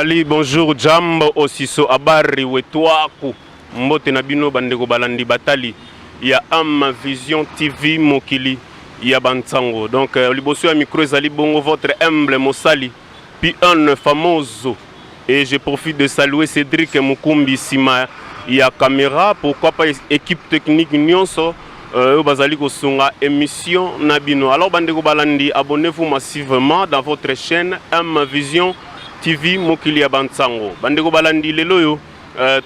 Salut, bonjour, jambo, osiso, abari, wetwaku. Mbote na bino bandeko balandi batali ya Am Vision TV mokili ya bansango. Donc liboso ya micro ezali bongo votre humble mosali P1 famoso. Et je profite de saluer Cédric Mukumbi sima ya caméra, pourquoi pas équipe technique nyonso oyo bazali kosunga émission na bino. Alors bandeko balandi, abonnez-vous massivement dans votre chaîne M Vision TV mokili ya bansango. Bandeko balandi, lelo oyo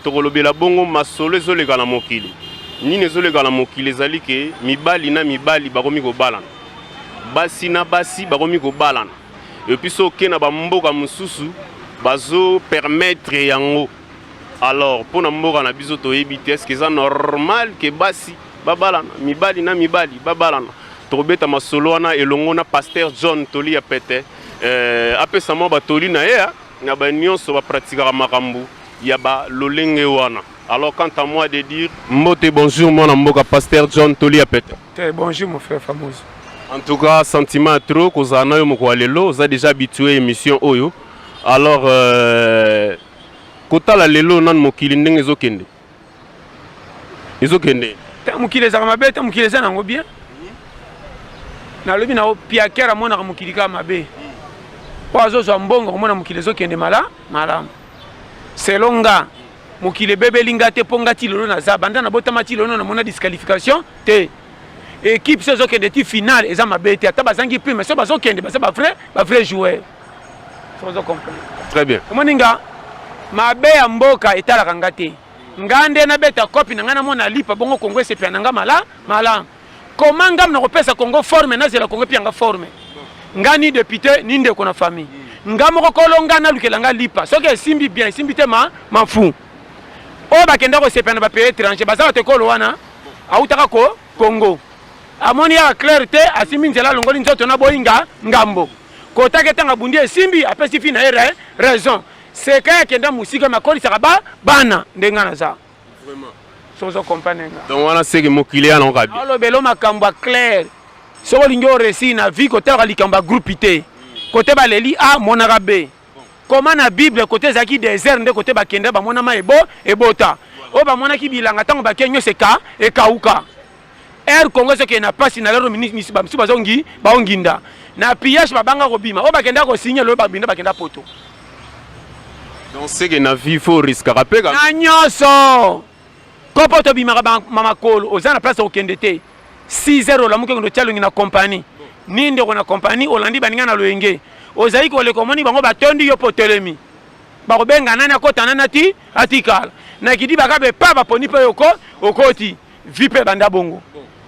tokolobela bongo masolo ezoleka na mokili. Nini ezoleka na mokili? Ezali ke mibali na mibali bakomi kobalana, basi na basi bakomi kobalana. Et puis soki na bamboka mosusu bazopermettre yango, alors mpona mboka na biso toyebi te, est-ce eza normal ke basi babalana, mibali na mibali babalana? Tokobeta masolo wana elongo na pasteur John Toli ya Pete, apesa mwa batoli na ye na banyonso bapratikaka makambo ya balolenge wana. Alors, quant à moi de dire mbote, bonjour mwana mboka pasteur John Toli ya Pete. Te, bonjour mon frère Famoso. En tout cas, sentiment trop kozala na yo moko ya lelo. Oza déjà habitué émission oyo. Alors kotala lelo nanu mokili ndenge ezokende ezokende. Te, mokili ezalaka mabe te, mokili eza nango bien. Nalobi na piaker amonaka mokili kaka mabe mpo azozwa mbongo komona mokili ezokende malamu. Selon nga, mokili ebebeli nga te, mpo nga ti lelo naza banda nabotama ti lelo namona disqualification te. Équipe so ezokende ti finale eza mabe te, ata bazangi prime, so bazokende baza bavrai joueur, so ozo comprendre. Très bien. Omoni nga, mabe ya mboka etalaka nga te. Nga nde nabeta kopi na ngai, namona lipa bongo Kongo esepela na nga malamu. Koma ngam na kopesa Kongo forme, nazela Kongo epi yanga forme. Nga ni député ni ndeko na famille, nga moko kolo nga nalukela nga lipa. Soki esimbi bien, esimbi te ma mafu. Oyo bakenda kosepela na bapays étranger baza bato ekolo wana autaka ko Congo, amoni yaka clair te, asimbi nzela, alongoli nzoto na boyinga ngambo kotaki ntango abundi esimbi, apesi fi na ye raison. Seka akenda mosika, makolisaka ba bana ndenge nga naza so ozo comprendre nga. Donc wana seke mokili ya nango kabi. Alobelo makambo ya clair. Soki olingi oréussir na vie, kotalaka likambo ya groupe te. Kote baleli A, monaka B. Koma na Bible, kote ezalaki désert nde kote bakende bamonama ebo ebota. Oyo bamonaki bilanga, ntango bakei nyonso ekauka. Air Congo ezokende na mpasi na lero, bamisusu bazongi baonginda na pillage, babanga kobima. Oyo bakenda kosigne loyo babinda bakenda poto. Donc seke na vie faut riskaka mpe. Na nyonso kopo tobimaka makolo, oza na place okende te. 6 heures olamuki, okende otia longi na compagnie ni ndeko na compagnie, olandi baninga na loyenge, ozali koleka, omoni bango batondi yo mpo otelemi, bakobenga nani akota, nani ati atikala na kidi bakabe pa baponi mpe yoko okoti vi mpe banda bongo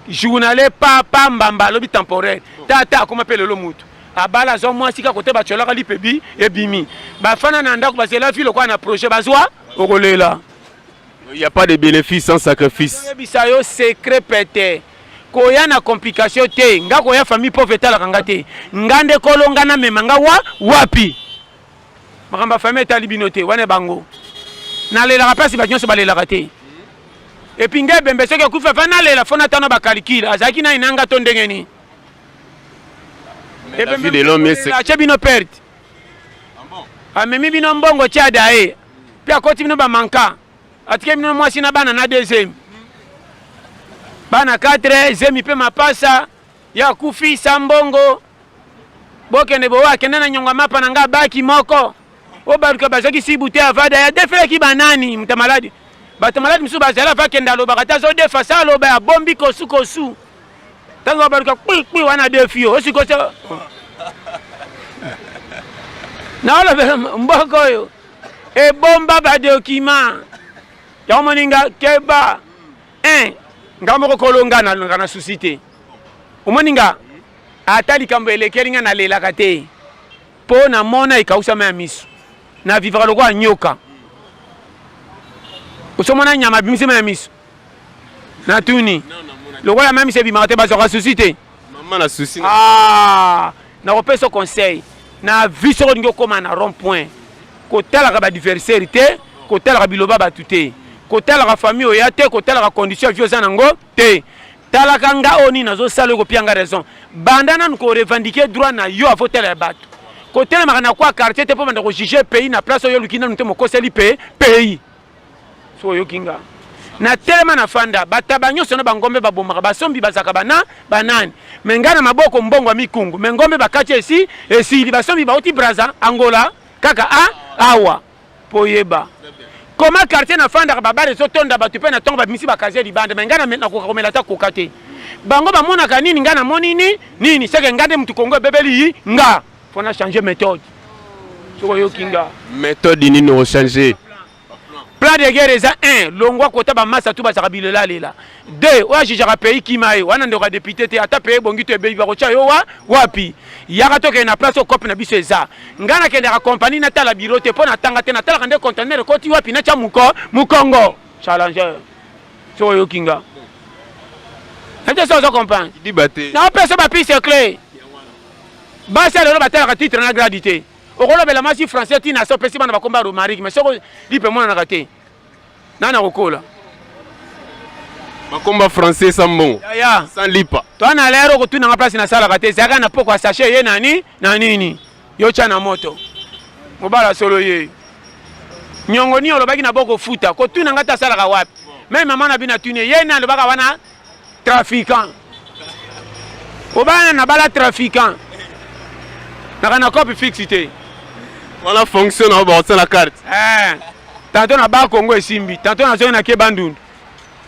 journale pa pa mbamba alobi temporaire tata akoma mpe lelo mutu abala, azwa mwasi kaka kote batiolaka lipebi ebimi, bafanda na ndako, bazela vi lokola na projet bazwa okolela. Il n'y a pas de bénéfice sans sacrifice. Oyebisa yo secret pete, koya na complication te. Nga koya famille pauvre etalaka nga te. Nga nde kolo nga namema nga wa wapi. Makambo ya famille etali bino te, wana bango nalelaka mpasi, bato nyonso balelaka te. Et puis nga ebembe soki akufi, afa nalela fo natana bacalculs azalaki nani na nga to ndenge nini. Atie bino perte, amemi bino mbongo tia daye mpe akoti bino bamanka, atike bino mwasi na bana na deuxième bana 4 zemi mpe mapasa ya akufi sa mbongo. Bokende bowa, akende na nyongo ya mapa na nga baki moko oyo baluka bazwaki sibu te, avada ya defelaki banani moto maladi, bato maladi mosusu bazali ava akende alobaka te, azodefa sa aloba abombi kosu kosu. Ntango baluka kpikpi wana defi yo osikoso naolobela mboka oyo ebomba badokima yango moninga keba. Un nga moko kolo nga nalingaka na susi te. Omoni nga, ata likambo elekeli nga, nalelaka te mpo namona ekausama ya miso. Navivaka lokola nyoka. Osomona nyama abimisema ya miso, natuni lokola ma miso ebimaka te, bazwaka susi te. Mama na susi. Ah, nakopesa conseil na vie: soki olingi okóma na rond point, kotalaka baadversaire te, kotalaka biloba bato te, kotalaka famille oya te, kotalaka condition ya vie oza nango te. Talaka nga oyo nini nazosala, oyo kopia nga raison. Banda nanu korevendiquer droit na yo, avotala ya bato. Kotelemaka na kwa quartier te mpo banda kojuge pays na place oyo oluki nanu te, mokoseli pe pays. Soki oyoki nga natelema na fanda, bataba nyonso na bangombe babomaka, basombi bazalaka bana banani, me ngai na maboko mbongo ya mikungu, me ngombe bakati esi esili, basombi bauti Braza, Angola, kaka a awa. Mpo yeba koma quartier nafandaka, babare ezotonda bato mpe na ntongo babimisi bakazie libanda, me ngai nakoka komela ata koka te. Bango bamonaka nini, ngai namoni ni nini? Seke ngai nde mutu Kongo ebebeli nga, fo na changer méthode. Soki oyoki nga, méthode nini ochange? Plan de guerre eza 1, longwa kota bamasa tu bazalaka bilelalela. 2, oyo ajijaka pays, kima ye wana, ndeko ya député te. Ata pays ebongi to ebebi, bakotya yo wa wapi? Yaka tokende na place okope na biso. Eza ngai nakendaka compagnie, natala bureau te mpo natanga te, natalaka nde conteneur ekoti wapi, natya moko mokongo challenger. Soki oyoki nga ete so ozo comprendre, Diba te. Naopesa bapiste clé. Basi ya lelo batalaka titre na grade te. Okolobela mwasi français ntina se opesi bana bakomba romarique, mais soko lipe emonanaka te, nani akokola? Bakomba français sa mbongo. Yaya. Sans lipa. To na lero okotunanga place nasalaka te, ezalaka na poko ya sachet ye nani na nini, yo tya na moto mobala solo ye nyongo nini olobaki na bokofuta. Kotuna nga te asalaka wapi. Me mama na bino atuni ye nani, alobaka wana trafiquant, obana na bala trafiquant naka na cope fixe te. Wana fonction na bakosala carte. Eh, tantôt na ba Kongo esimbi, tantôt nazongi na ke Bandundu,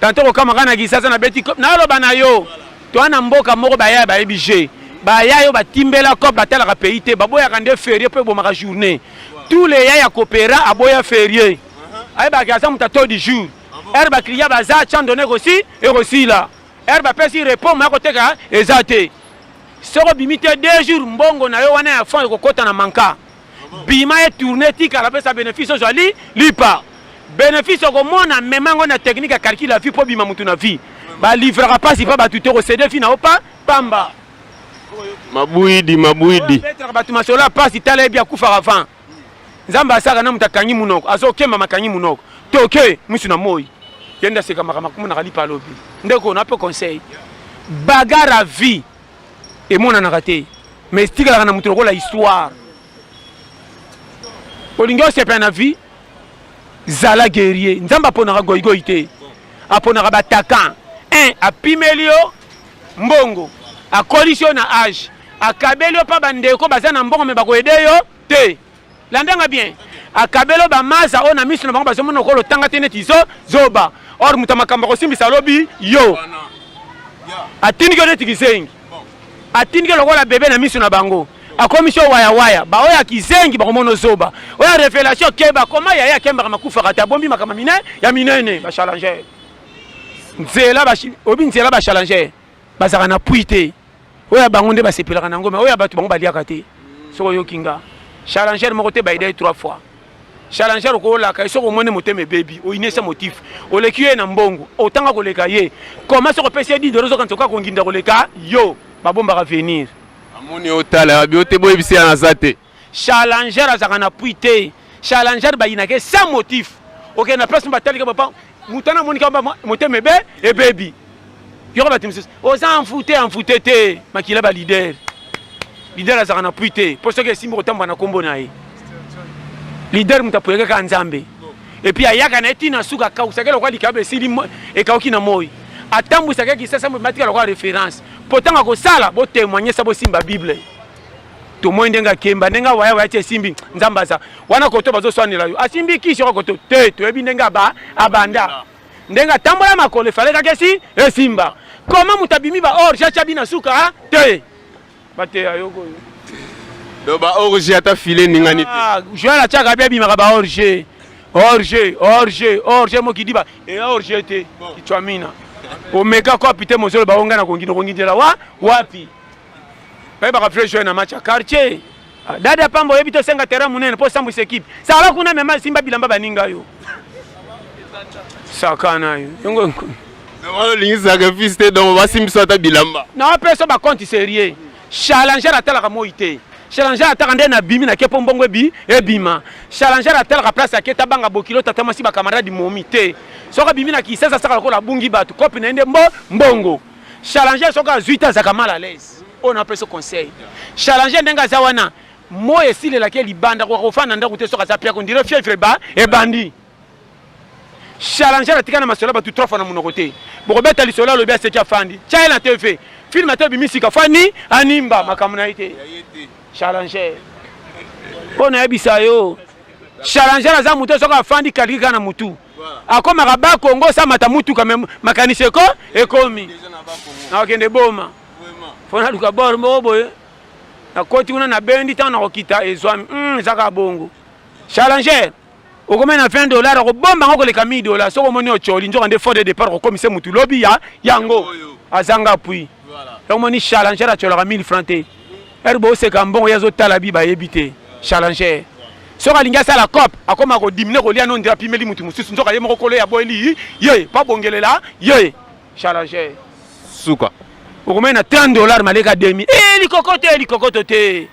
tantôt kokama kaka na Kisasa nabeti naloba na yo, toa na mboka moko baya bayebi je baya yo batimbela cop, batalaka pays te, baboyaka nde ferie mpo ebomaka journée. Tous les ya ya coopéra aboya ferie, ayebaka aza moto ato du jour heure baclient baza chandone ekosi ekosila heure bapesi repos moya koteka eza te. Soki obimi te 2 jours, mbongo na yo wana ya fond ekokɔta na manka. Bima e tourne, tikala pesa bénéfice, ozwa li lipa bénéfice. Okomona mema yango na technique ya calcul ya vie mpo bima mutu na vie. Balivraka mpasi mpa bato te, kosede fi na yo pa pamba. Mabuidi mabuidi. Betraka bato masolo ya mpasi. Tala, yebi akufaka avant. Nzambe asaka na moto akangi munoko, azokemba makangi munoko toke misu na moi, ye nde asekamaka makumonaka lipa. Alobi ndeko na mpe conseil, bagarre ya vie emonanaka te, mais etikalaka na moto lokola histoire. Olingi osepela na vie, zala guerrier. Nzambe aponaka goigoi te, aponaka batakan. Un apimeli yo mbongo, akolisi yo na age, akabeli yo mpa bandeko baza na mbongo me bakoede yo te. Landanga bien, akabeli yo bamaza oyo na miso na bango bazomona okolo otanga te, neti zo zoba. Or moto ya makambo akosimbisa alobi yo, atindiki yo neti kizengi, atindiki yo lokola bebe na miso na bango, akomisi yo wayawaya. Baoyo ya kizengi bakomona ozoba, oyo ya révélation keba koma yaya akembaka makufaka te, abombi makambo mine ya minene. Bachallenger nzela, oyebi nzela, bachallenger bazalaka na pui te. Oyo ya bango nde basepelaka na yango, me oyo ya bato bango baliaka te. Soki oyoki nga, challenger moko te baida ye trois fois. Challenger okolaka ye soki omoni motema ebebi, oyinesa motif, oleki ye na mbongo, otanga koleka ye koma. Soki opesi ye 10 dollars, ozokanisa okoka konginda koleka yo. Babombaka venir. Amoni otala abi ote, boyebisi ya naza te. Challenger azalaka na pui te. Challenger bayinaka ye sans motif. Okende na place batalika papa moto wana, amonika motema ebe ebebi. Yoka bato mosusu oza envoûté, envoûté te, makila baleader. Leader azalaka na pui te, mpo soki esimbi kotambola na nkombo na ye. Leader moto apoyaka kaka Nzambe, et puis ayaka na ye ntina suka, akausaki lokola likabo esili ekauki na moi, atambwisaka kisasa batika lokola référence mpo ntango akosala botémoigne sa bosimba Bible. Tomoi ndenge akemba, ndenge awaya waya ti esimbi. Nzambe aza wana koto bazoswanela yo, asimbi kisi yoko koto te. Toyebi ndenge aba abanda, ndenge atambola makolo, efale kaka esi esimba. Koma moto abimi ba orge atya bina suka te, bateya yo koyo. Donc ba orge ata file ningani te. Ah, Joel atiaka bi abimaka ba orge, orge, orge, orge mokidi ba eya orge te. Kitwamina omeka kopi te, mozolo baonga na kongi nokongindela wa wapi bayebaka vrai joueur na match ya quartier. Dada pamba oyebi tosenga terrain monene mpo osambwisa équipe. Sala kuna, mema simba bilamba baninga yo, sakana yo yango. Wana olingi sacrifice te, donc basimbisa ata bilamba. Na opesa bacompte sérieux. Challenger atalaka moi te. Challenger ataka nde nabimi nake mpo mbongo ebi ebima. Challenger atalaka place ake, tabanga bokilo, tata mwasi, bacamarade momi te. Soki abimi na Kisasa, asaka lokola abungi bato, kope na ye nde mbo mbongo. Challenger soki azwi te, azalaka mal à l'aise. Oyo napesa conseil, challenger ndenge aza wana. Moi esilelaki ye libanda, akoka kofanda na ndako te soki aza piaka, on dirait fièvre eba ebandi. Challenger atika na masolo ya bato trois fois na monoko te. Bokobeta lisolo alobi aseki afandi. Tia ye na TV. Film ata ebimi sika fani animba makambo na ye te. Challenger. Mpo nayebisa yo Challenger aza moto soki afandi kaliki kaka na mutu. Akomaka ba Congo sa mata mutuka me makanisi eko ekomi. Nakokende boma. Fo naluka bor moko boye. Nakoti kuna nabendi ntango nakokita ezwami. Eza kaka bongo. Challenger okomi na 20 dollars akobomba yango koleka 1000 dollars. Soki omoni ocoli, nzoka nde fond de départ okomise mutu lobi ya yango azanga appui. Omoni Challenger acolaka 1000 francs te. Ere booseka mbongo ye azotala bi bayebi te. Challenger soki alingi asala cope, akoma kodimine kolia no ndira apimeli mutu mosusu, nzoka ye moko kolo ya boyeli ye po abongelela ye. Challenger suka. Okomai na 30 dollars maleka demi e likoko te, likokoto te.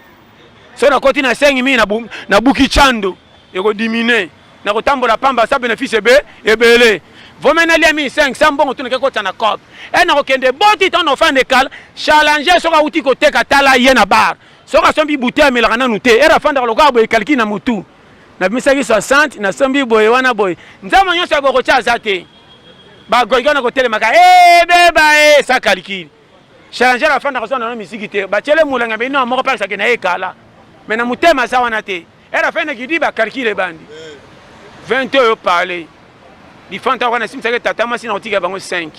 So nakoti na 5000 nabuki chando ekodimine nakotambola pamba sa bénéfice ebe ebele vome nalia 1500 mbongo tunake kota na cope e nakokende boti ntango nofanda ekala. Challenger soki awuti koteka, tala ye na bar, soki asombi bouteille amelaka nanu te. Ere afandaka lokola boye ekaliki na motu, nabimisaki 60 nasombi boye wana boye, nzambe nyonso ya bokotia aza te. Bagoyika na kotelemaka ebeba e sa calcul. Challenger afandaka so nano misiki te, batiele molanga bino moko mpe na ye ekala me na motema aza wana te. Ere afandaki di bacalcul ebandi 20 oyo parle lifanta wana esimisaki tata mwasi na kotika bango 5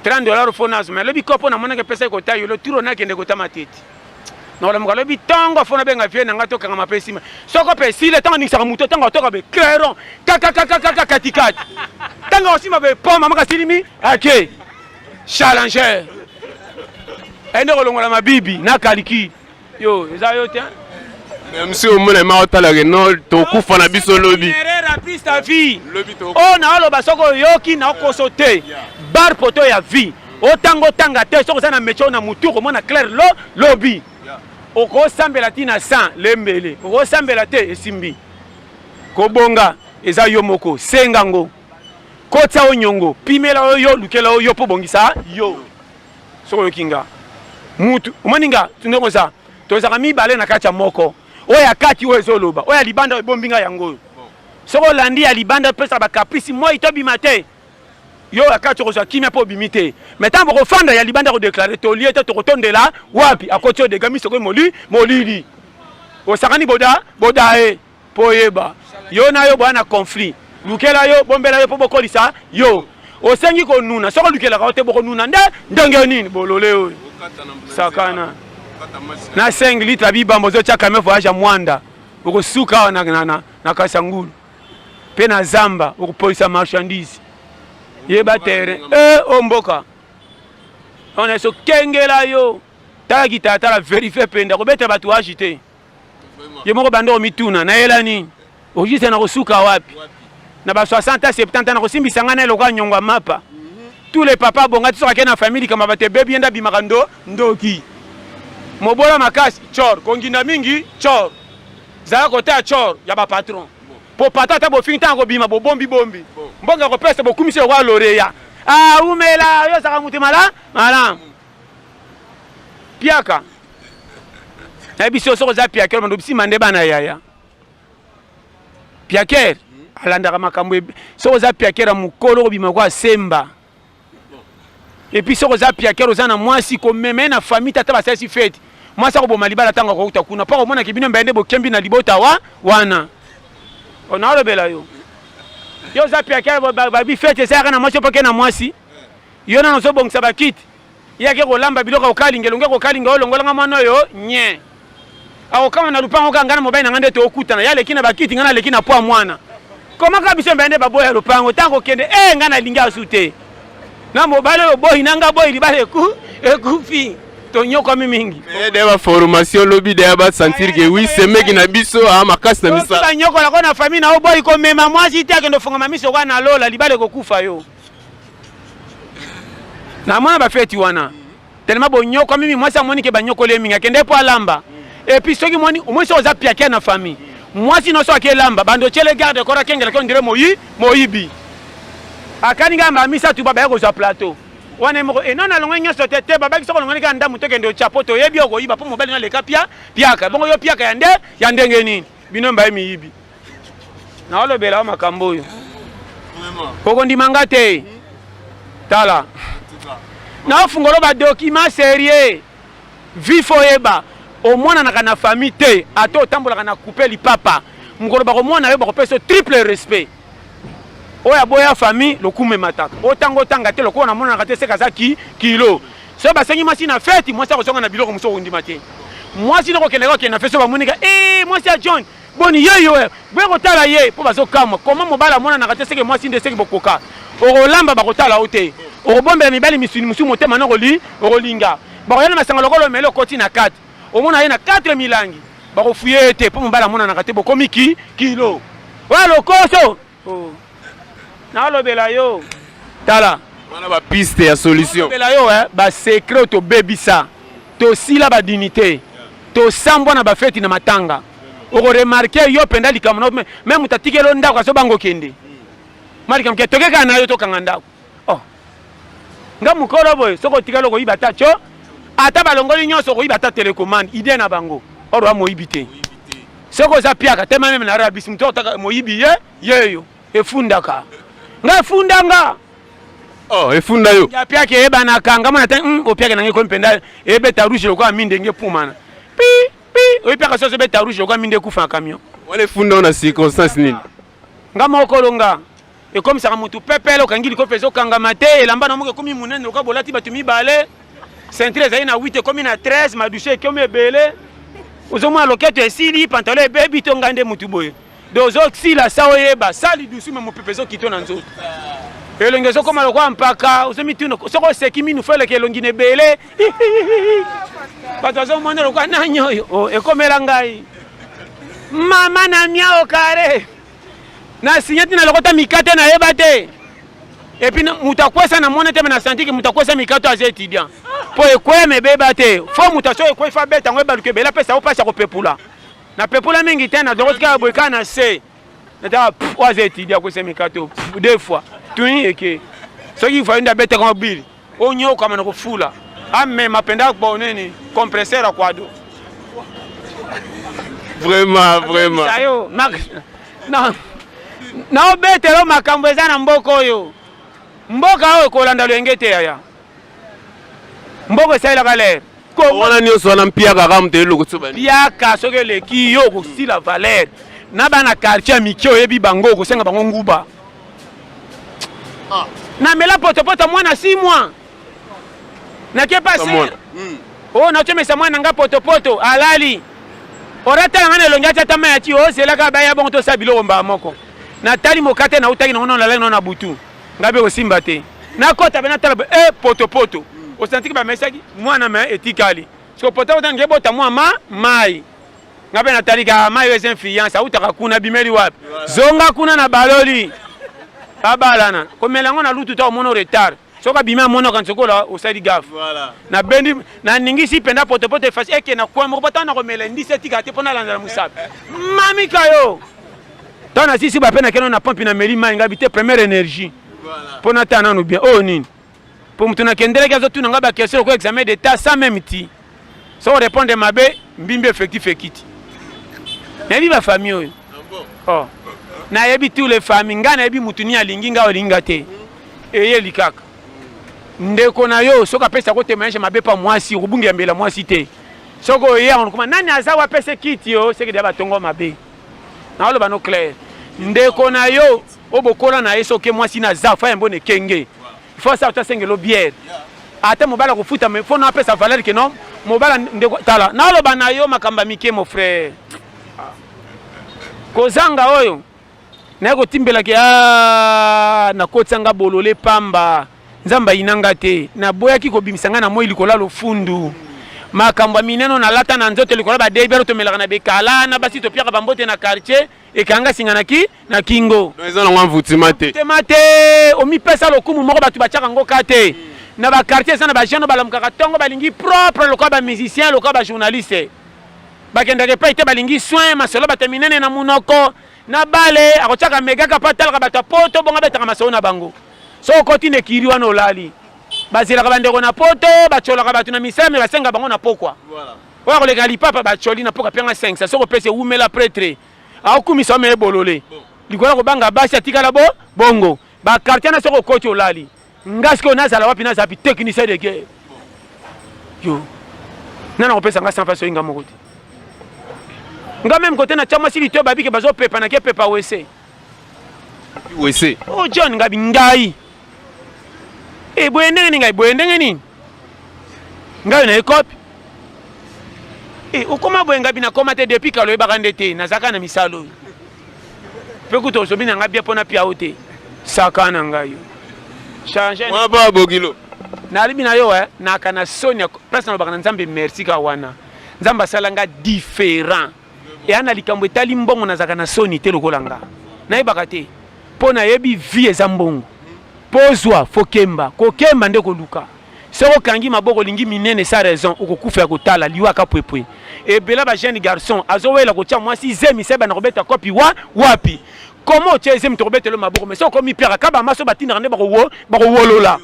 30 dollar fo nazoma alobi kopo namonaki epesaki kota yolo turo nakende kotama tete nakolamuka alobi ntongo fo nabenga vie na ngai tokangama mpe nsima soko mpe esile ntango aningisaka moto ntango atoka be clairon kakakakaka katikati ntango akosimba be poma maka silimi ake. Challenger ende kolongola mabibi na kaliki yo eza yo te. Même si omona ma otalaka no tokufa na biso lobi. Erreur a pris ta vie oyo naoloba soki oyoki naokoso te bar poto ya vie otanga otanga te. Soki oza na métier oyo na mutu komona clair lo lobi okosambela ntina 100 lembele okosambela te esimbi kobonga eza yo moko senga ngo kotia oyo nyongo pimela oyo yo lukela oyo mpo bongisa yo. Soki oyoki nga mutu omoni nga ndenge oza, tozalaka mibale na kati ya moko, oyo ya kati oyo ezoloba, oyo ya libanda oyo ebombi nga yango oyo. Soki olandi ya libanda opesaka bacaprice moi tobima te, yo ya kati okozwa kimia mpo obimi te. Mais ntango bokofanda ya libanda kodéclarer tolie te tokotondela wapi akoti yo dega miso koyi moli molili osakani boda boda ye mpo oyeba yo na yo boya na conflit lukela yo bombela yo mpo bokolisa yo osengi konuna. Soki olukelaka yo te bokonuna nde ndenge nini bolole oyo sakana na 5 litre bibamba ozotia camion voyage ya Mwanda okosuka awa na Kasangulu mpe na zamba okopolisa marchandise yeba terrain e o mboka wana sokengela yo tala kitala vérifie penda kobeta bato age te ye moko banda omituna nayela nini ojiste na kosuka wapi na ba 60 a 70 na kosimbisa ngai na eloko ya nyongo ya mapa. Tous les papa bonga ti soki ake na famille likambo bato ebebi ye nde abimaka ndo ndoki mobola makasi chor konginda mingi chor zala kote ya chor ya bapatron po pata ata bofingi ntango kobima bobombi bombi mbongo ya kopesa bokumisi lokola loreya aumela yo ozalaka motu mala malamu piaka nayebi so soki oza piaker bando bisima nde bana yaya piaker alandaka makambo. Soki oza piaker ya mokolo okobima kwa semba. Et puis soki oza piaker oza na mwasi komema ye na famille tata basalisi fête mwasi akoboma libala ntango akouta kuna mpo akomonaki bino mbaye nde bokembi na libota wa wana naolobela yo. Yo oza piaker babi fête esalaka na mwasi mpo ke na mwasi yo nano ozobongisa bakiti ye ake kolamba biloko akokalinga elongi akokalinga olongolanga mwana oyo nye akokama na lupango kaka ngai na mobali na ngai nde tookutana ye aleki na bakiti ngai naleki na po mwana komaka biso mbaye nde baboya lopango ntango kokende e ngai nalingi asu te na mobali oyo boyi na ngai boyi libala eku ekufi tonyokwami mingi. De baformation lobi deya basentir ke wi semeki na biso a makasi na misala. Banyokolako na famille na oboyi komema mwasi te akende ofungama miso kwa na lola libala ekokufa yo namona bafeti wana tellement bonyokwami mingi. Mwasi amoni ke banyokoli ye mingi akende mpo alamba. Et puis soki moni omoni soki oza piakia na famille mwasi nyonso ake elamba bando otiele garde corps akengelaki ondire moyi moyibi akani ngai mbala misato ba baya kozwa plateau. Wana ye moko e nani alongoli nyonso te te babaki soki olongoli kaka ndambu tokende otya po toyebi okoyiba mpo mobali naleka pia piaka bongo yo piaka ya nde ya ndenge nini bino mbaye miyibi naolobela yo makambo oyo okondima nga te tala naofungolo badokima serie vif oyeba omonanaka na famille te ata otambolaka na coupe lipapa mokolo bakomona yo bakopesa yo triple respect oyo aboya famille lokumu emataka otanga otanga te lokola namonanaka te seke aza ki kilo soki basengi mwasi na feti mwasi akozonga na biloko mosusu okondima te mwasi nokokende kokende na feti soki bamonika e mwasi ya john boni yeyo eh, boye kotala ye mpo bazokamwa koma mobali amonanaka te seke mwasi nde seke bokoka okolamba bakotala yo te okobombela mibali misuni mosusu motema na okolinga bakoya na masanga lokola omeli okoti na kati omona ye na 4 milangi bakofuye ye te mpo mobali amonanaka te bokomi ki kilo oya lokoso oh. Nalobela yo tala wana ba piste ya solution. Nalobela yo eh, ba secret tobebisa tosila ba dignité tosambwa na bafeti na matanga okoremarke yo mpenza likambo na me moto atikeli yo ndako azobanga okende ma likambo ke tokekaka na yo tokanga ndako oh. Nga mokolo boye soki otikali okoyiba ata co ata balongoli nyonso okoyiba ata telecommande ide na bango or wa moyibi te soki oza piaka te meme na rabisi moto otaka moyibi ye yeyo efundaka nga efunda nga oh efunda yo ya piaka eyebanaka nga mona te mm, opiaka nange ekomi mpenza ebeta rouge lokola mi ndenge epumana pi pi oyebi piaka soso ebeta rouge lokola mi nde ekufa na camion wana efunda yo na circonstance nini nga moko longa Ekomisaka mutu pepele, okangi likofi ezokangama te, elamba na moko ekomi monene lokola bolati bato mibale, ceinture ezali na 8 ekomi na 13, madushe ekomi ebele, ozomona loketo esili, pantalon ebebi to ngai nde mutu boye. Donc ozosila sa oyeba, sa lidusu me mopepe ezokito na nzoto. Elongi ezokoma lokola mpaka, ozomituna soki oseki minu fo eleka elongi na ebele. Bato bazomona lokola nani oyo? Oh, ekomela ngai. Mama na miao kare. Na signe ti na lokota mikate na yeba te. Et puis moto akwesa na mona te mais na senti que moto akwesa mikate aza étudiant. Po ekweya me ebeba te. Fo moto aso ekweyi fa beta yango ebaluka ebele apesa yo mpasi ya kopepula. Na pepula mingi te na lokoti kaka boye kaka na se. Nataka oyo aza étudiant akwesa mikate deux fois. Tuni eke. Soki voyou nde abetaka yango bili. Onyokama na kofula. Amema mpenza bo nini compresseur ya kwado. Vraiment, vraiment. Sayo, na naobetelo makambo eza na mboka oyo. Mboka oyo kolanda loyenge te yaya. Mboka esalelaka lere. Wana nyonso wana mpiaka kaka moto eloko so bani. Mpiaka soki eleki yo okosila valeur. Na bana quartier ya mike oyebi bango okosenga bango nguba. Ah. Namela potopoto mwana 6 mois. Nake pa sœur. Hmm. Oh natomesa mwana nga potopoto alali. Oratala nga na elongi atia ata mai ati ozelaka oh, baya bongo tosala biloko mbala moko. Natali mokate nautaki nango nalalaki nango na butu. Nga mpe kosimba te. Nakota pe natala eh potopoto. Hmm. Osantiki bamesaki mwana me etikali. Siko potopoto nge bota mwa ma mai. Nga pe natali kaka mayi oyo eza influence awutaka kuna abimeli wapi zonga kuna na baloli babalana komela yango na lutu ta omona retard soki abimi amona okanisa okola osali gaffe nabendi naningisi mpenza potopoto efasi eke na coin moko po ntango nakomela ndisi etikala te mpo nalandela mosapi mamika yo ntango nasisi bape nakeno na pompe nameli mai ngabi te première énergie mpo natala nanu bien oyo nini Po mutu na kendelaki azo tuna nga ba question lokola examen d'etat sans meme ti. Soki o répondre mabe, mbimbi effectif ekiti. Nayebi ba famille oyo. Oh. Nayebi tous les familles, nga nayebi mutu ni alingi nga olingi nga te. Eyeli kaka. Ndeko na yo soki apesa ko témoignage mabe pa mwasi, okobungela mbela mwasi te. Soki oye kuma nani aza wa pese kiti yo, seke dia batongo mabe. Naoloba no clair. Ndeko na yo oyo bokola na ye soki mwasi na za fa yambo na ekenge il faut asa asengelo bière ata mobali akofuta mais faut na apesa valeur ke non mobali ndeko tala naloba na yo makambo ya mike mon frère kozanga oyo naye kotimbelaki ah, nakotisa nga bolole pamba nzambe ayina nga te naboyaki kobimisa nga na moi likolo ya lofundu makambo ya minene nalata na nzoto likolo ya badebero tomelaka na bekala na basi topiaka bambote na quartier ekanga singa na ki na kingo. Donc eza nango envoûtement te. Envoûtement te, omipesa lokumu moko bato batiaka ngo ka te. Na ba quartier eza na ba jeunes balamukaka tongo balingi propre lokola ba musiciens lokola ba journalistes. Bakendaka epai te balingi soin masolo bato ya minene na munoko na bale akotiaka megaka mpo atalaka bato ya poto bongo abetaka masolo na bango. Soki okoti na ekiri wana olali. Bazelaka bandeko na poto, bacolaka bato na misala, me basenga bango na pokwa. Oyo akoleka lipapa bacoli na pokwa pianga 500 soki opesi ewumela pretre aokumisa ome ebolole likolo ya kobanga basi atikala bo bongo ba quartier na soki okoti olali nga sikoyo nazala wapi nazala pi technicien de guerre yo nana kopesa nga sans soki nga moko te nga meme kote na tia mwasi litoyo babike bazopepa na kepepa wese wese oh John ngabi ngai e boye ndenge nini ngai boye ndenge nini ngai na ekope e okoma boye ngabi nakoma te depuis kala oyebaka nde te nazalaka na misala oyo mpe kutu ozobi na ngai bia mpo na pia yo te saka na ngai yo change mwa bokilo nalobi na yo eh, naka na soni place nalobaka na nzambe merci kaka wana nzambe asala nga différent eya na likambo etali mbongo nazalaka na soni te lokola nga nayebaka te mpo nayebi vie eza mbongo mpo ozwa fo kemba kokemba nde koluka soki okangi maboko olingi minene sa raison okokufa ya kotala liwa kapwepwe ebela ba jeune garçon azowela kotia mwasi zemi se bana kobeta kopi wa wapi koma otia zemi tokobetelo maboko mais soki okomi piaka kaba maso batindaka nde bakowolola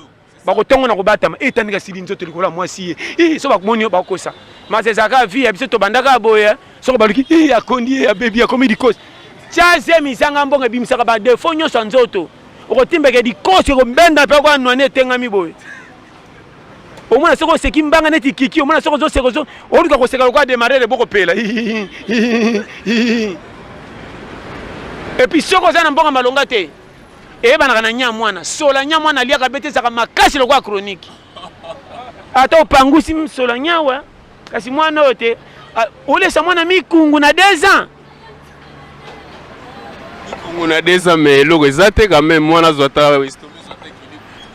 bakotongo na kobatama e tandika sili nzoto likolo ya mwasi ye e so bakomoni yo bakokosa masa ezalaka vie ya biso tobandaka boye soko baluki e akondi ye abebi akomi likosi tia zemi zanga mbongo ebimisaka badefo nyonso ya nzoto okotimbaka likosi ekobenda mpe kwa nwani etengami boye omona soki oseki mbanga neti kiki omona soki ozoseka ozo oluka koseka lokola demarere bokopela epuis soki oza na mbongo malonga te eyebanaka na nya mwana sola nya mwana aliaka bete ezalaka makasi lokola chronique ata opangusi sola nyawa kasi mwana oyo te olesa mwana mikungu na 2 ans mikungu na 2 ans mais eloko eza te quand même mwana azwa ata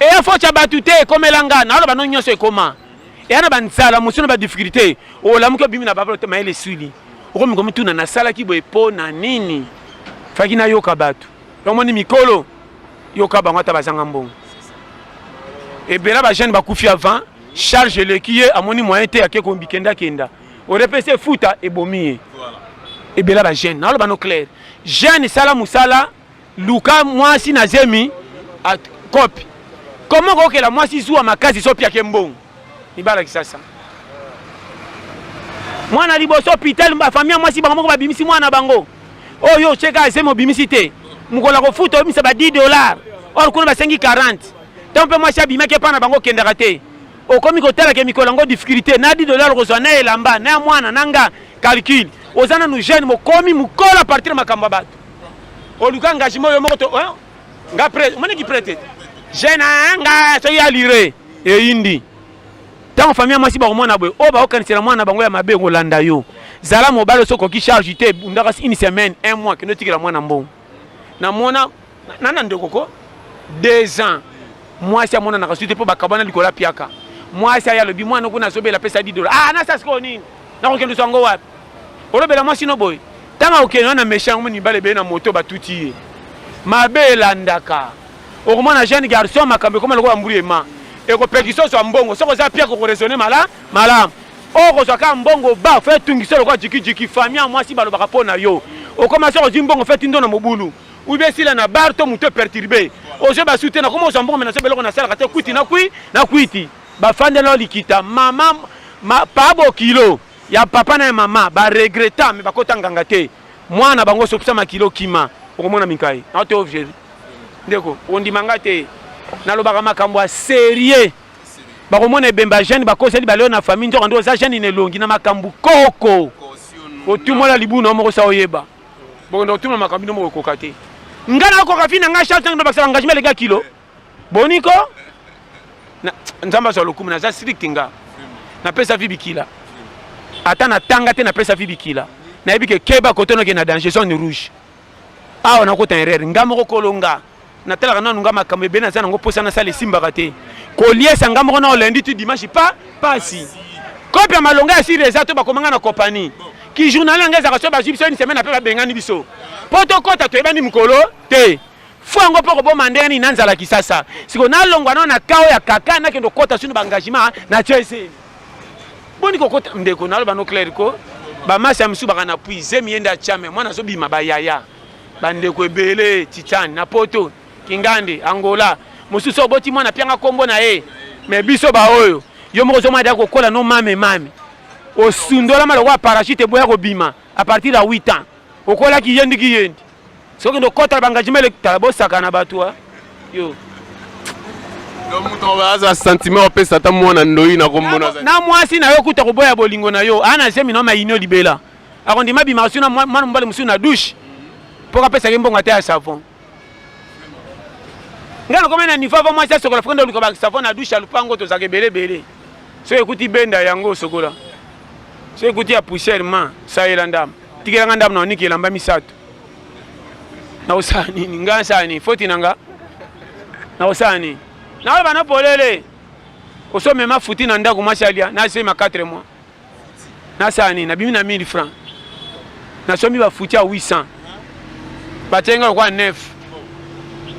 eya fotya bato te ekomela nga naloba no nyonso ekoma eya na banzala mosusu na badifficulté olamuki obimi na babalo te mayele esili okomi komituna nasalaki boye mpo na nini faki nayoka bato omoni mikolo yoka bango ata bazanga mbongo ebela bajeune bakufi avant charge eleki ye amoni moyen te ake bikendakenda orepesi efuta ebomi ye ebela bajeune naloba no claire jeune sala mosala luka mwasi na zemi kopi koma okokela mwasi zuwa makasi so opiake mbongo mibala kisasa mwana liboso hôpital bafamille ya mwasi bango moko babimisi mwana bango oyo otyeka azemi obimisi te mokolo ya kofuta obimisa ba 10 dollars or kuna basengi 40 ntango mpe mwasi abimaki epai na bango okendaka te okomi kotalaka mikolo yango difficulté na 10 dollars okozwa na elamba na ya mwana na nga calcul oza nanu jeune mokomi mokolo a partir makambo ya bato oluka engagement yo moko to nga prêtre omonaki prêtre jeune nga soki alire eyindi ntango famille ya mwasi bakomona boye oyo bakokanisela mwana bango ya mabe kolanda yo zala mobali oso okoki charge te bundaka une semaine un mois kende otikela mwana mbongo namona nana ndeko ko 2 ans mwasi amonanaka su te mpo bakabwana likolo ya piaka mwasi aye alobi mwana kuna azobela apesa 10 dola ah nasa sikoyo nini nakokende ozwa yango wapi olobela mwasi no boye ntango akokende wana méchant yango mibale ebele na moto batuti ye mabe elandaka okomona jeune garçon makambo ekoma lokola mbulu ema ekopekisa ozwa mbongo soki oza piaka okoraisonne mala malamu okozwa kaka mbongo ba fe etungisa lokola jikijiki famille ya mwasi balobaka mpo na yo okoma soki ozwi mbongo fe tindo na mobulu ube esila na bar to moto eperturbe ozwi basu te nakoma ozwa mbongo me nazo beloko nasalaka te kwiti na kwi na kwiti bafandela likita mama ma, pa bokilo ya papa na ya mama baregreta me bakota nganga te mwana bango sopisa makilo kima okomona minkai na te ovie ndeko ondima nga te nalobaka makambo ya serieux bakomona ebemba ya jeune bakoseli baleo na famille nzoka nde oza jeune na elongi na makambo koko otumola libuna moko sa oyeba bokenda kotuna makambo bino moko ekoka te nga nakoka fi na nga charge ntango bakisa engagement eleka kilo boni ko nzambe azwa lokumu naza strict nga napesa vi bikila ata natanga te napesa vi bikila nayebi ke keba kote noke na danger zone rouge awa nakota erreur nga moko kolo nga natalaka nanu nga makambo ebele naza nango mposa nasala esimbaka te koliesa nga moko na lundi ti dimanche pa pasi kope ya malonga ya siri eza to bakoma nga na compagnie ki journal na nga ezalaka so bazwi biso une semaine ape babengani biso mpo tokɔta toyebani mokolo te fo yango mpo koboma ndenge nini na nzala kisasa siko nalongwa nao na kao ya kaka nakende kokɔta sino baengagement na tie boni kokota ndeko naloba no clair ko bamasi ya mosusu baka na pui zemi ye nde achame mwana azobima bayaya bandeko ebele titane na poto kingandi angola mosusu oboti mwana pianga nkombo na ye Mais biso baoyo, yo moko ozomona deja kokola no mame mame, osundolama lokola parachute eboya kobima à partir ya 8 ans, okolaki yendi ki yendi. Soki okende okota na baengagement tala bosaka na bato a yo. Donc moto aza sentiment opesa ata mwana ndoi na komona na mwasi na yo kuta koboya bolingo na yo, ana zemi na mayino libela, akondima bima su na mwana mobali mosusu na douche mpo kapesaki mbongo ata ya savon. Ngai nakomi na niveau avant mwasi asokola, fokende oluka basavon na douche ya lupango, tozalaka ebele ebele. Soki ekuti benda yango osokola, soki ekuti ya poussière ma sayela ndambo, tikelanga ndambo na oniki elamba misato. Nakosala nini? Ngai nasala nini? Foti na nga nakosala nini? Nakoloba na polele, osomema futi na ndako, mwasi alia nasema 4 mois, nasala nini? Nabimi na 1000 francs, nasombi bafuti ya 800, batiaki nga lokola 9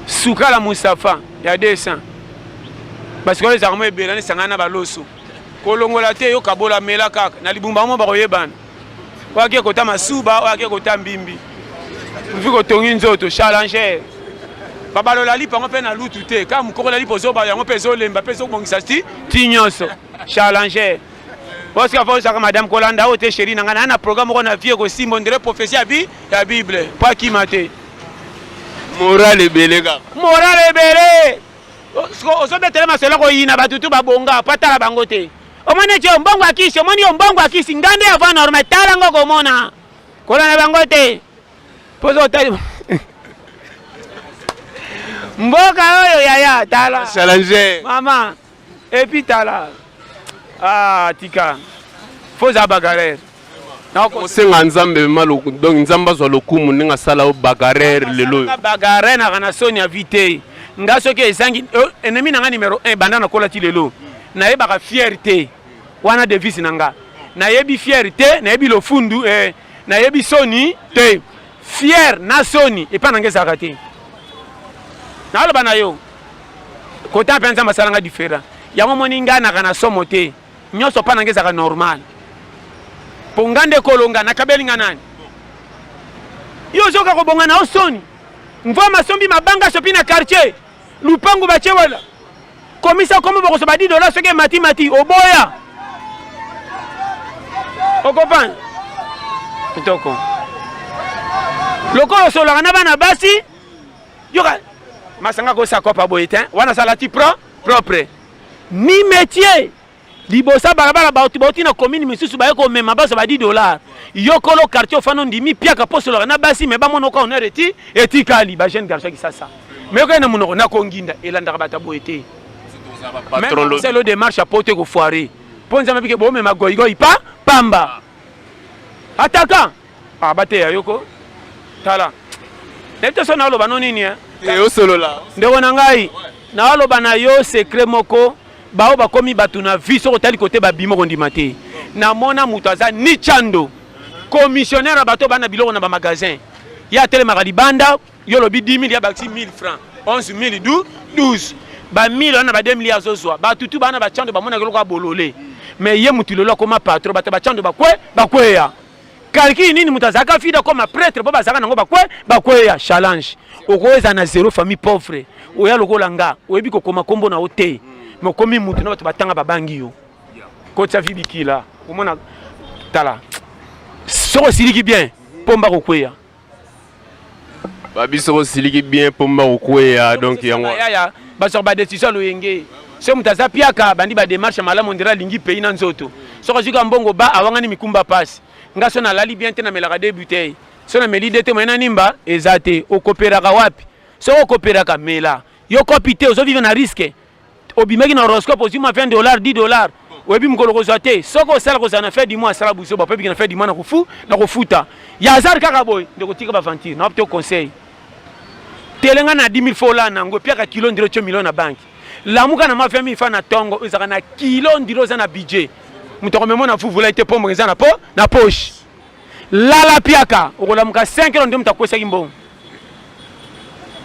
sukala Mustafa ya 200, basukala ezalaka mo ebela nesangana na baloso kolongola te, yo kabola mela kaka na libumba mo bakoyebana, oyo ake kota masuba, oyo ake kota mbimbi, mvi kotongi nzoto challenger babalola lipa yango mpe na lutu te, kaka mokokola lipa ozoba yango mpe ezolemba mpe ezobongisa ti ti nyonso challenger. Osika fo ozalaka madame kolanda oyo te, chéri na ngai naa na programme moko na vie ekosimba, ondire prophétie ya bi ya Bible mpo akima te. Moral ebele kaka. Moral ebele. Ozobetele masolo koyina bato tu babonga mpo atala bango te. Omoni eti yo mbongo akisi, omoni yo mbongo akisi, nga nde avant normal, tala ngo komona kolanda bango te mpo ozotali mboka oyo yaya tala challenger mama epuis tala, ah, tika fo ozala bagarere. Osenga Nzambe ma donc Nzambe azwa lokumu ndenge asala yo bagarere lelo oyo. Bagarere naka na soni ya vie te. Nga soki ezangi ennemi na nga numero 1, banda nakola ti lelo nayebaka fier te, wana devise na nga. Nayebi fier te, nayebi lofundu, nayebi soni te. Fier na soni epai na nga ezalaka te. Naloba na yo kota mpe Nzambe asala nga différent, yango moni nga naka na somo te, nyonso mpa na nga ezalaka normal, mpo nga nde kolonga nakabeli nga nani. Yo ozoka kobonga na yo soni mvua masombi mabanga sopi na quartier lupangu batie wala komisa komo bokoso ba 10 dollars, soki emati mati oboya okopana kitoko lokola osololaka na bana basi. Yoka masanga kosa kopa boye te, wana asala ti propre ni métier liboso ya balabala, bato bauti na commune misusu baye komema bazwa ba 10 dollars. Yo kolo quartier ofanda ondimi piaka mpo osololaka na basi, me bamona oka honneur eti etikali ba jeune garçon Kisasa, me yokai na monoko na konginda elandaka bato ya boye te. Selo démarche ya poto ekofoire mpo Nzambe abike bomema goigoi pa pamba ataka ah, bateya yoko tala nayebi te so naoloba no nini eh? Osolola. Ndeko na ngai, naoloba na yo secret moko, bao bakomi bato na vie, soki otali kote babima kondima te. Namona moto aza ni chando commissionnaire ya bato bana biloko na bamagasin, ye atelemaka libanda, yo olobi 10 000, ya bakisi 1000 francs, 11 000, 12 ba 1000 wana, ba 2000 azozwa. Bato tu bana bachando bamonaka eloko ya bolole, mais ye motu lelo akoma patron, bato bachando bakwe bakweya. Calcul nini? Moto azalaka fide akoma prêtre mpo bazalaka nango bakwe bakweya. Challenge okoeza na zéro, famille pauvre, oya lokola nga, oyebi kokoma nkombo na yo te, mais okomi mutu na bato batanga babangi yo. Kotisa vi bikila omona tala, soki osiliki bien pomba kokweya. Babi soki osiliki bien pomba kokweya, donc yango. Yaya bazwaka badécision ya loyenge. Soki moto aza piaka, bandi badémarche malamu, ondire alingi pays na nzoto. Soki azwika mbongo ba awangani mikumba pasi. Nga so nalali bien te, namelaka deux bouteilles, so nameli de te moye na nimba eza te. Okoperaka wapi? Soki okoperaka mela yo kopi te, ozovivre na risque. Obimaki na horoscope, ozwi mwa 20 dollar, 10 dollar, oyebi mokolo kozwa te. Soki osala kozala na fin du mois, asala buso bapo ebiki na fin du mois na kofuta ya hasard kaka boye. Ndeko, tika baventure na te. Conseil telenga na 10 000 fo olala nango, epiaka kilo ndiro tio million na banque. Lamuka na mwa 20 000 fa na ntongo, ezalaka na kilo ndiro, oza na budget, moto akomema na fuvula te, pombo eza na po na poche. Lala piaka, okolamuka 5 heures nde moto akwesaki mbongo,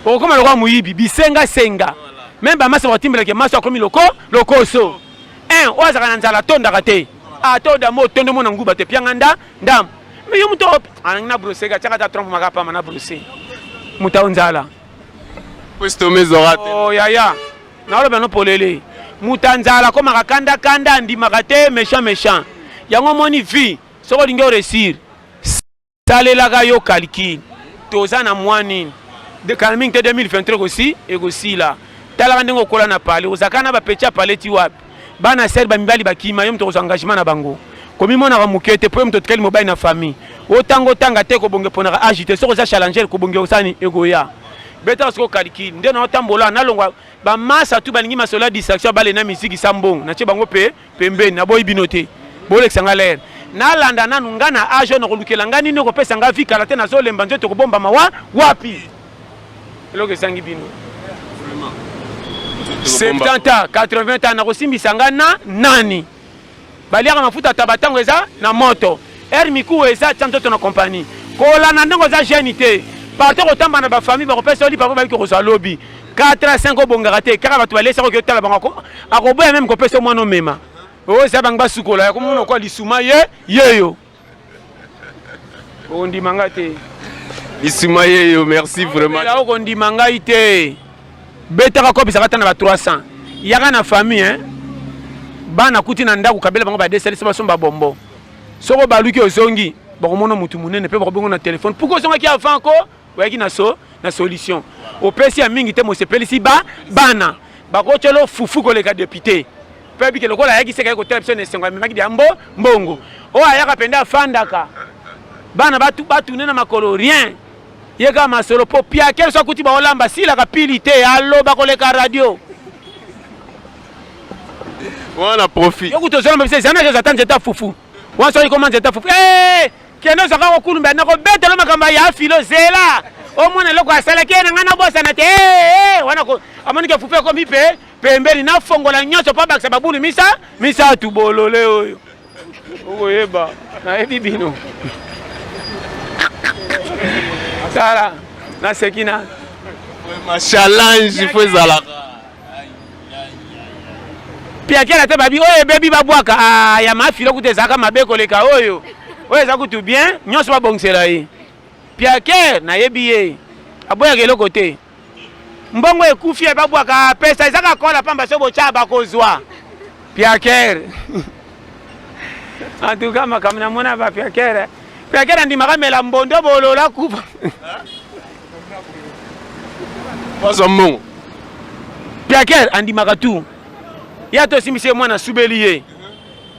okokoma lokola moyibi bisengasenga. Meme bamasa bakatimbelake maso akomi loko lokoso un oyo azalaka na nzala atondaka te, ata odamo otondo mona nguba te, pianga nda ndambo. Me yo moto alangi na brose atiaka ata trompe maka pamba na brose moto ao nzala. Postomezora te. Oh, yaya, naoloba no polele. Moto ya nzala akomaka kanda kanda, andimaka te, méchant méchant. Yango omoni vie, soki olingi oresir, salelaka yo calcul. Toza na mwa nini? Kala mingi te 2023 ekosi ekosila. Talaka ndenge okola na palais, ozalaka na ba petit ya palais ti wapi? Bana sere ba mibali bakima yo moto okozwa engagement na bango. Komimonaka moke te po yo moto otikali mobali na famille. Otanga otanga te kobonge ponaka age te. Soki oza challenger kobonge osani ekoya. Betaka sikoyo calcul. Nde na otambola nalongwa ba masa tout balingi masolo ya distraction bale na musique sa mbongo. Natie bango pe pembeni naboyi bino te. Bolekisa nga l'air. Nalanda nanu nga na age oyo nakolukela nga nini okopesa nga vie kala te nazolemba nzoto ekobombama wa wapi? Eloko ezangi bino. 70 ans, 80 ans nakosimbisa nga na nani? Baliaka mafuta taba tango eza na moto. Heure mikuwa eza tia nzoto na compagnie. Kolanda ndenge oza jeune te. Partout kotamba na ba famille bakopesa yo lipa po bayebi kozwa lobi. 4 à 5 obongaka te. Kaka bato balesaka oki otala bango akoboya meme kopesa yo mwana omema. Oyo eza bango basukola ya komona kwa lisuma ye yeyo. Okondima nga te. Lisuma yeyo, merci vraiment. Okondima ngai te. Betaka kope ezalaka ata na ba 300. Yaka na famille hein. Bana kuti na ndako kabela bango ba desalisa basomba bonbon. Soko baluki ozongi bakomona mutu munene pe bakobengo na telefone. Pourquoi ozongaki avant ko oyaki na so na solution. Opesi ya mingi te mosepelisi ba bana. Bakotyelo fufu koleka député. Pe bike lokola ayaki seka kotala biso na esengo amemaki dia mbo mbongo. Oyo ayaka penda afandaka. Bana batu batune na makolo rien. Ye kaka masolo po piakel so akuti baolamba silaka pili te aloba koleka radio. Wana profit. Yo kutu ozolamba biso ezana ata nzete fufu. Wana soki koma nzete fufu. Eh! Kende ozwaka kokulumba nakobetela makambo ya filo zela. Omona eloko asalaki ye na ngai nabosana te. Eh, eh, wana amoni ke fufu ekomi pe pembeni nafongola nyonso mpo abakisa babulu misa misatu bolole oyo. Okoyeba nayebi bino. Tala naseki na challenge fo ezalaka piakela te babi oyo ebebi babwaka ah, ya mafilo kutu ezalaka mabe koleka oyo oyo eza kutu bien nyonso babongisela ye piaker nayebi ye aboyaka eloko te mbongo ekufi ye babwaka pesa eza kakola pamba so botya bakozwa piaker en tout cas makambo namona ba piaker piaker andimaka mela mbondo bolola kufa bazwa mbongo piaker andimaka tout ye ata osimbisi ye mwana asubeli ye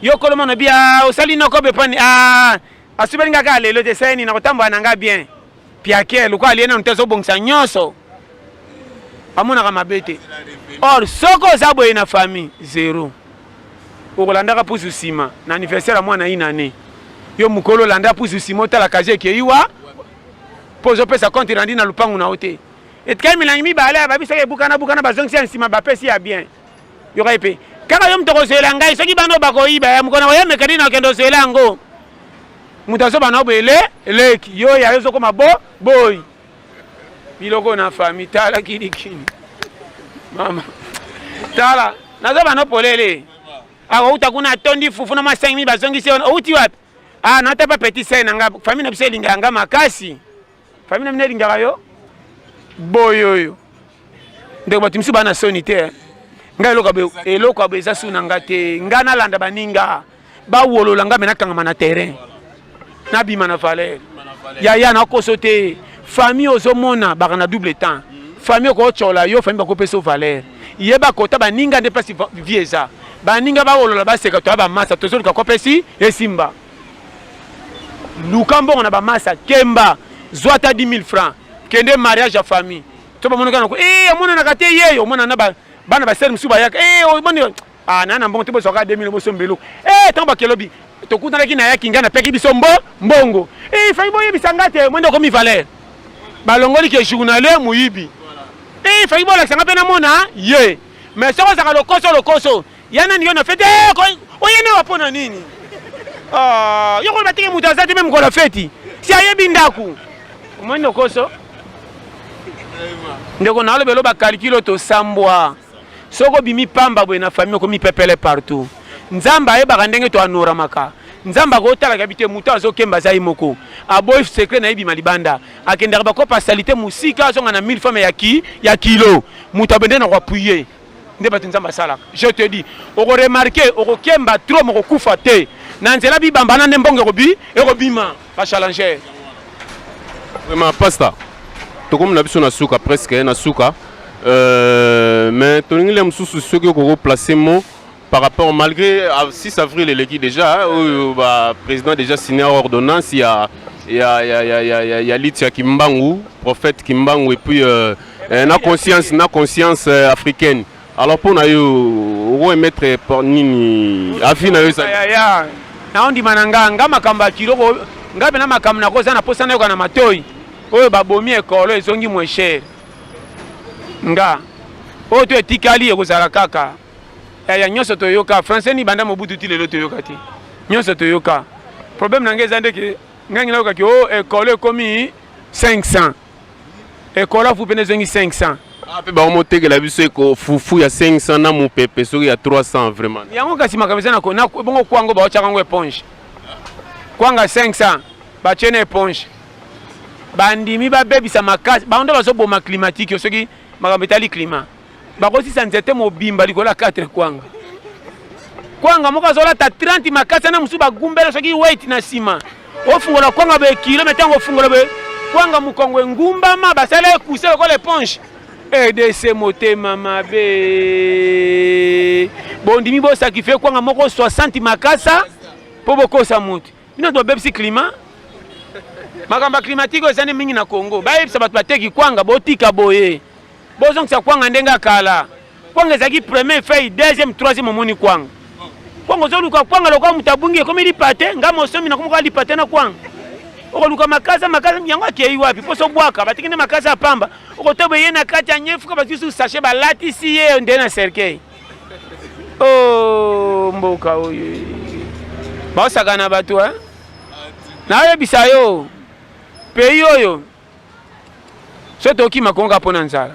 yo kolo mwana bi ah, osali noko bepani ah, asubeli nga kaka lelo te seni nakotambola na nga bien piaker lokola alie nanu te azobongisa nyonso amonaka mabe te or soki oza boye na famille zero okolandaka pusu nsima na anniversaire ya mwana une année yo mokolo olanda pusu nsima otala kazi ekei wa mpo ozopesa compte rendu na lupangu na yo te etikali milangi mibale babi soki ebukana bukana bazongisi ya nsima bapesi ya bien yoka ye mpe kaka yo moto okozwela ngai soki bana oyo bakoyiba ya mokona koya mekani na okende ozwela yango moto azoba na boye le leki yo ya yo ozokoma bo boyi biloko na fami tala kilikili mama tala nazoba no polele akouta kuna atondi fufu na mwa 5000 bazongisi yo outi wapi ah nata pa petit sœur na nga famille na biso elingaka nga makasi famille na bino elingaka yo boyoyo ndeko bato misusu bana soni te eh. ngai eloko eloko ya boye eza su na nga te ngai nalanda baninga bawolola ngai me nakangama na terrain nabima na valeur yaya nakoso te famille ozomona baka na double temps famille okotyola yo famille bakopesa yo valeur yeba kota baninga nde place vie eza baninga bawolola baseka toya bamasa tozoluka kopesi esimba luka mbongo na bamasa kemba zwa ata 10 000 francs kende mariage ya famille to bamonaka nako eh omonanaka te ye omonana bana basere mosusu bayaka eh omoni ah na na mbongo te bozwaka 2000 bosomba eloko eh ntango bakelobi tokutanaki na yaki ngai napeki biso mbo mbongo eh fai boyebisa ngai te mwende okomi valeur balongoli ke journalier moyibi eh fai bolakisa ngai mpe namona ye mais soki ozalaka lokoso lokoso ya nani yo na feti eh, oye nawa mpo na nini ah, yo koloba teke moto aza te me mokolo ya feti si ayebi ndako omoni lokoso ndeko naloba elo bakalikilo tosambwa soki obimi pamba boye na famille okomi pepele partout nzambe ayebaka ndenge toanoramaka nzambe akotalaka bi te moto azokemba aza ye moko aboyi secret na ye bima libanda akendaka bakopa salite mosika azonga na mille femme ya ki ya kilo moto abende na koapuye. Nde bato Nzambe asalaka. Je te dis, okoremarke, okokemba trop, mokokufa te na nzela bibamba na nde mbongo ekobi ekobima ba challenger. Vraiment pasta, tokomi na biso na suka, presque na suka, mais tolingi le mosusu soki okoko placer mot par rapport, malgré 6 avril eleki déjà, oyo ba président déjà signé ordonnance ya Litia Kimbangu, prophète Kimbangu, et puis na conscience africaine. Alors mpo na yo, okoemettre nini, avis na yo ezali? Ya naondima na nga makambo ya kiloko, nga mpe na makambo nakoza na posa nayoka na matoi oyo babomi ekolo ezongi moins cher. Nga oyo to etikali ekozala kaka ya nyonso toyoka français ni banda Mobutu ti lelo toyoka te, nyonso toyoka. Problème na ngai eza ndeke ngai nayokaki o ekolo ekomi 500, ekolo afu pene ezongi 500. Ah, mpe bakomotekela biso eko fufu ya 500 na mopepe soki ya 300 vraiment. Yango kasi makambo eza na bongo. Kwango baotyaka yango éponge, kwanga 500 batie na éponge, bandimi babebisa makasi. Bango nde bazoboma climatique. Yo soki makambo etali climat, bakosisa nzete mobimba likolo ya 4 kwanga. Kwanga moko azolata 30 makasi na mosusu bagumbela soki wait na nsima. Ofungola kwanga boye kilo, me ntango ofungola boye kwanga mokongo engumbama, basala ekuse lokola éponge. RDC motema mabe, bondimi bosacrifier kwanga moko 60 makasa mpo bokosa motu. Bino tobebisi climat. Makambo ya climatique oyo ezali mingi na Congo. Bayebisa bato bateki kwanga botika boye, bozongisa kwanga ndenge ya kala. Kwanga ezalaki première feuille, deuxième, troisième, omoni kwanga. Kwanga ozoluka kwanga lokola moto abungi, ekomi lipa te. Nga mosomi nakomoka lipa te na kwanga. Okoluka makasa, makasa yango akei wapi? Mposo obwaka, batiki nde makasa ya pamba. Okotoba ye na kati ya nyefuka, bazwi su sachet, balatisi ye nde na cercueil. O mboka oyo baosaka na bato, nayebisa yo, pays oyo so tokima Kongo kaka mpo na nzala,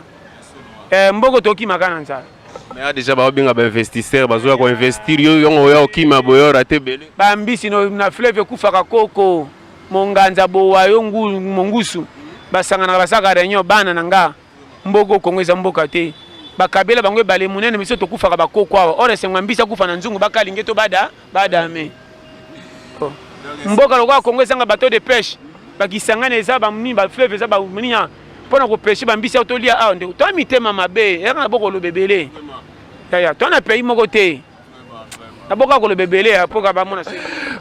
mboko tokimaka na nzala. Mais déjà baobenga bainvestisseur, bazoya koinvestir. Yo yango oya okima boye, ora te ebele. Bambisi na fleuve ekufaka koko monganza bowa yo mongusu basanganaka, basalaka réunion. Bana na nga, mboka Kongo eza mboka te. Bakabela bango ebale monene, biso tokufaka bakoko awa. Or esengo ya mbisi akufa na nzungu, bakalinge to bada badame. Oh. Mboka lokola Kongo ezanga bateau de pêche, bakisangani eza banini, bafleuve eza banini mpona kopêcher bambisi awa tolia awa. Ndeko, toa mitema mabe eyaka na bokoloba ebele. Yaya, toa na pays moko te, naboka koloba ebele ya mpoka bamona.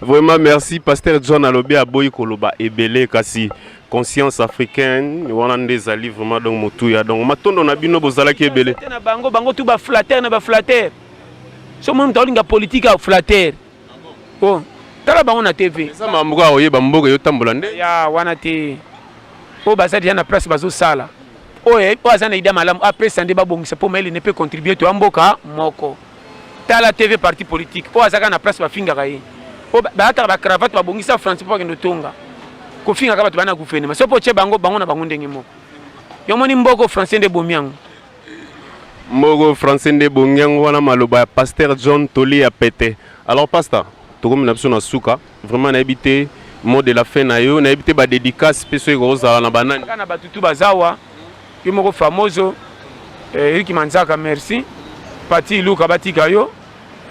Vraiment merci, pasteur John. Alobi aboyi koloba ebele, kasi conscience africaine wana nde ezali vraiment donc motuya. Donc matondo na bino, bozalaki ebele. Na bango, bango tu baflatter na baflatter. So moni moto aolinga politike ya flatter, o tala bango na TV. Eza makambo kaka oyeba mboka eyotambola nde. Ya wana te, oyo baza deja na place bazosala, oyo aza na idée malamu apesa nde babongisa mpo mayele ne mpe contribue to ya mboka moko. Tala TV, parti politique oyo azaka na place bafingaka ye, oyo balataka bacravate, babongisa français mpo bakende otonga kofingaka bato bana gouvernement. So mpo otie bango, bango na bango ndenge moko. Yo moni mboko français nde ebomi yango. Moko français nde ebongi yango wana, maloba ya pasteur John Toli ya pete. Alors pasteur, tokomi na biso na suka. Vraiment nayebi te mot de la fin na yo, nayebi te badédicace mpe soki kozala na banani. Kaka na bato tu bazawa, yo moko famoso Eriki Manzaka, merci. Pati Iluka, batika yo.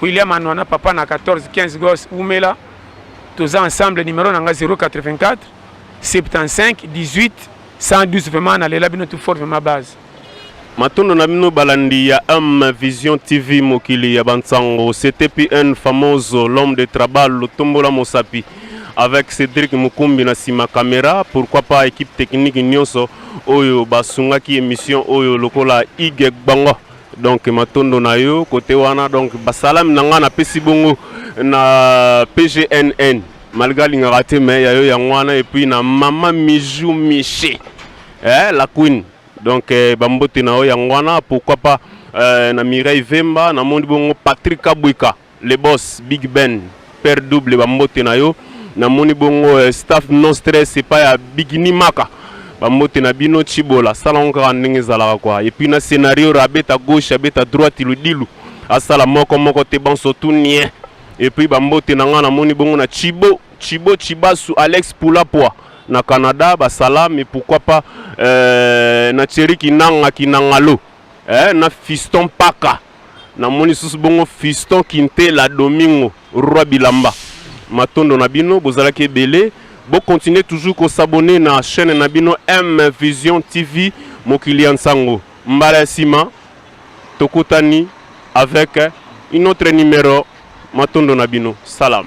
William Anwana, papa na 14 15 gos, umela, toza ensemble. Numéro na nga 084 75 18 112. Vraiment nalela bino tout fort, vraiment base. Matondo na bino balandi ya M Vision TV, mokili ya bansango. CTPN famoso, l'homme de travail, Lutombola Mosapi, avec Cédric Mukumbi na sima caméra. Pourquoi pas équipe technique nyonso oyo basungaki émission oyo lokola Ige Bango. Donc matondo na yo côté wana. Donc basalami na nga, napesi bongo na PGNN, malgré alingaka te, mais ya yo yango wana. Et puis na mama Mijou Miché, la queen. Donc bambote na yo yango wana. Pourquoi pas na Mireille Vemba, namoni bongo Patrick Kabwika, le boss Big Ben, père double, bambote na yo. Namoni bongo staff non stress epai ya Bigini Maka, bambote na bino. Chibola sala ngo kaka ndenge ezalaka quoi. Et puis na scénario, abeta gauche, abeta droite, ludilu asala moko moko te, banso tu nie. Et puis bambote na nga, namoni bongo na Chibo Chibo Chibasu, Alex Pulapwa na Canada, basalam. Et pourquoi pas na Thierry Kinanga Kinangalo, na Fiston Paka. Namoni lisusu bongo Fiston Kintela Domingo Roi Bilamba. Matondo na bino bozalaki ebele. Bo continuer toujours ko s'abonner na chaîne na bino M Vision TV mokili ya nsango. Mbala ya sima tokutani avec une autre numéro. Matondo na bino. Salam.